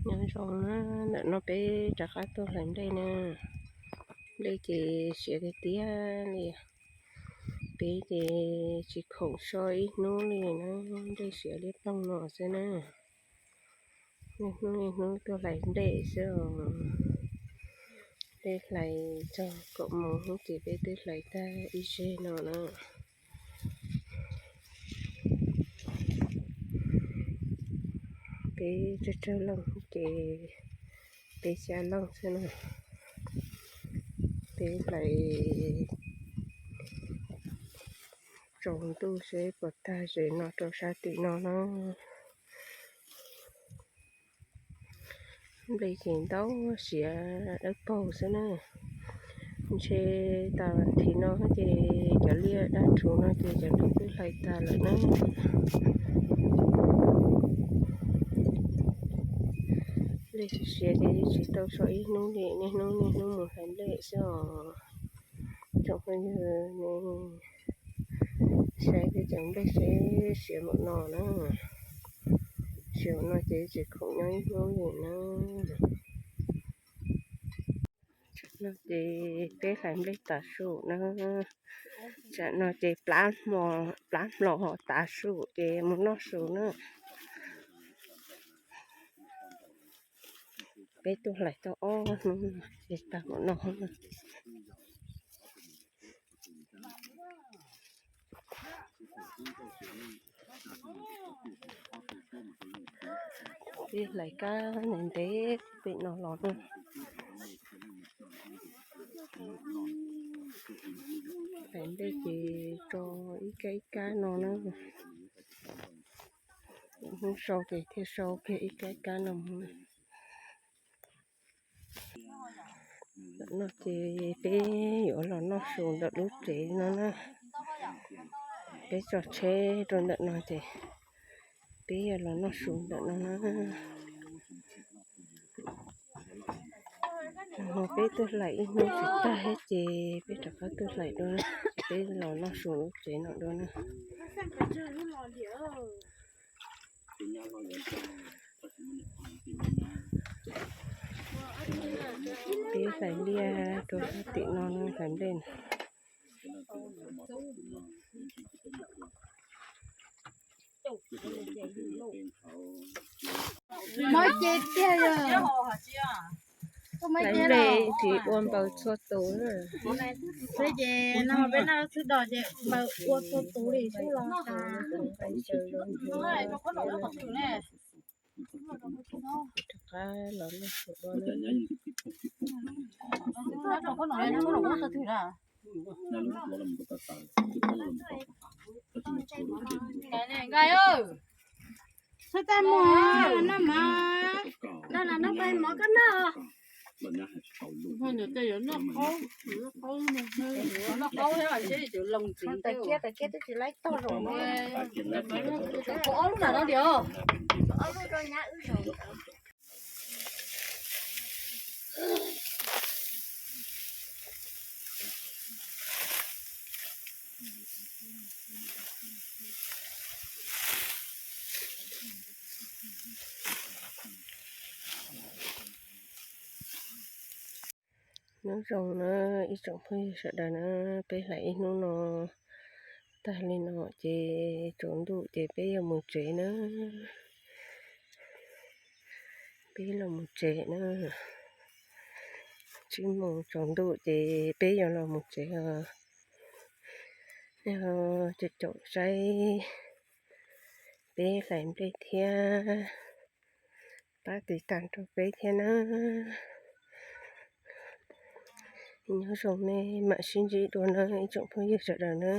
Nyob zoo na, ntawm no peb rov qab tuaj hlais nplej na. Nplej ces siav tiag tiag li. Peb ces tsis khoom so ib hnub li na, nplej siav liab ploog no xwb na. Niaj hnub niaj hnub tuaj hlais nplej xwb os. Peb hlais txog kaum moos hnub ces peb twb hlais tag ib zeg no na. Peb tsawg tsawg leej ces peb xya leej xwb na. Peb hlais tsaus ntuj seb puas tag zem no rau sab tim no na. Nplej ces ntau siav dawb paug xwb na. Ntshe tas thim no ces cov liaj dab rhuv no ces cov nplej twb hlais tas lawm na. Nplej siav siav ces tsis tau so ib hnub li, niaj hnub niaj hnub mus hlais nplej xwb os. Tsoom phooj ywg, saib peb cov nplej siav siav npaum no na. Siav npaum no ces tsis khoom nyob ib hnub li na. No ces peb hlais nplej tav su na. Tsam no ces plab hmo, plab hmo ho tav su ces mus noj su na. Peb tuaj hlais tau ob hnub no ces tag npaum no na. Peb hlais kab ntev ntev pem no los na. Hlais nplej ces tso ib kab ib kab no na. Hnub sau ces thiaj sau kiag ib kab ib kab no mus. Ntawm no ces peb yuav los noj su ntawm lub tsev no na. Peb tso tsheb rau ntawm no ces peb yuav los noj su ntawm no na. Peb tuaj hlais ib hnub tsis tag thiab ces peb rov qab tuaj hlais dua, peb los noj su lub tsev no dua na. Peb hlais liaj rau sab tim no, hlais nplej. Hlais nplej tsis ua npaws txhua tus na. Ces no peb noj xwb dos ces npaws ua txhua tus li xwb los tas. Rov qab los noj su dua na. Txhob txaj muag, noj mov, noj mov koj noj. Noj qaub, noj qaub, tais kiab, tais kiab twb tsis laib tog zaum no. Ob lub na no dios. Ob lub rau nyab wb zaum. Nyob zoo na ib tsoom phooj ywg sawv daws na, peb hlais ib hnub no tag li no ces tsaus ntuj ces peb yuav mus tsev na. Peb los mus tsev na. Tsib moos tsaus ntuj ces peb yuav los mus tsev os. Nej ho caum caum saib peb hlais nplej thiab pab tiv tas rau peb thiab na. Nyob zoo nej mam sib ntsib dua na ib tsoom phooj ywg sawv daws na.